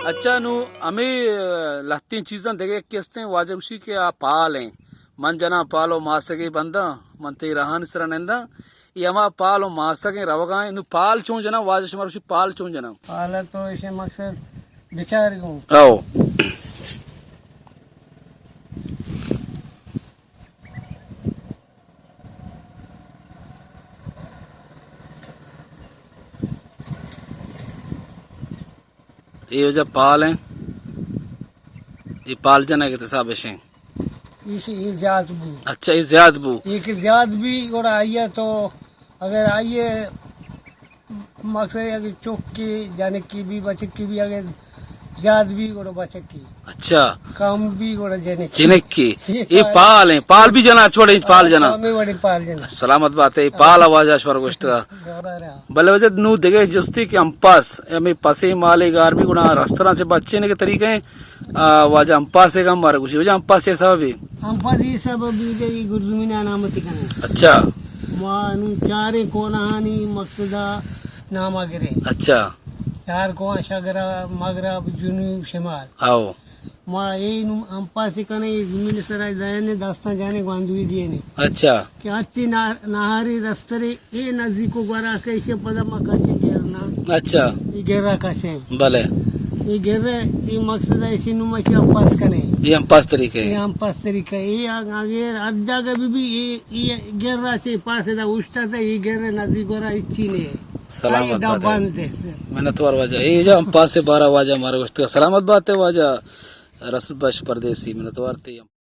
اچھا، نوں ہمے، آ، لہتیں چیزاں دگہ یکے استیں، واجہ گوشی کہ آ پال ایں۔ من جناں پال و ماسگے بنداں، من تئی راہانی سرا ننداں۔ اے ہما پال و ماسگیں روگا ایں۔ نوں پال چون جناں، واجہ شمارا گوشی پال چون جناں؟ پال تو ایشی مقصد بچار گوں۔ او۔ اے وجہ پال ایں، اے پال جنگ ءِ حساب اش ایں۔ ایشی اے زیات بو۔ اچھا، اے زیات بو۔ اے کہ زیات بی، گڑا آئی ءَ تو اگر آئی ءَ مقصد اگر چکی جنکی بی، بچکی بی، اگر زیات بی گڑا بچکی۔ اچھا۔ کم بی گڑا جنکی۔ جنکی۔ اے اے پال ایں، پال بی جناں، چھوڑے پال جناں۔ ہمے وڑیں پال جناں۔ سلامت بات اے، اے پال ءَ واجہ شمارا گوشتگا۔ بلے واجہ نوں دگہ جستے کہ ہمپاس، ہمے پسے مالے گار بی گڑا رستراں چہ بچینگ ءِ طریقہ ایں، آ، واجہ ہمپاسے گا مارا گوشی۔ واجہ ہمپاس چے سبب ایں؟ ہمپاس اے سبب ایں کہ اے گردمینا نامتی کنیں۔ اچھا۔ ما نوں چاریں کونہانی مقصدا ناما گریں۔ اچھا۔ چار کوہ، شگرا، مغرب، جنوب، شمال۔ آؤ۔ ما اے نوں ہمپاس کنیں، اے زمین سرا دئینے، دستاں جانے، گواندوی دینے۔ اچھا۔ کہ ہرچی نا-، ناہاری رسترے اے نزیکو گورا کہ ایشی پدا ما کشیں گرنا۔ اچھا۔ اے گرا کشیں۔ بلے۔ اے گرے، اے مقصد ایں، ایشی نوں ما چہ ہمپاس کنیں۔ اے ہمپاس طریقہ ایں۔ اے ہمپاس طریقہ ایں۔ اے اگ-، اگر ہر جاگہ بی بی، اے، اے گرا چہ پاسے دا اوشتا تا، اے گرے نزیک گورا ہچی نے۔ سلامت آئی دا بات ایں۔ بند ایں۔ منتوار واجہ۔ اے جا ہمپاس ءِ بارا واجہ مارا گوشتگا۔ سلامت بات اے واجہ رسول بخش پردیسی، منتوار تئی۔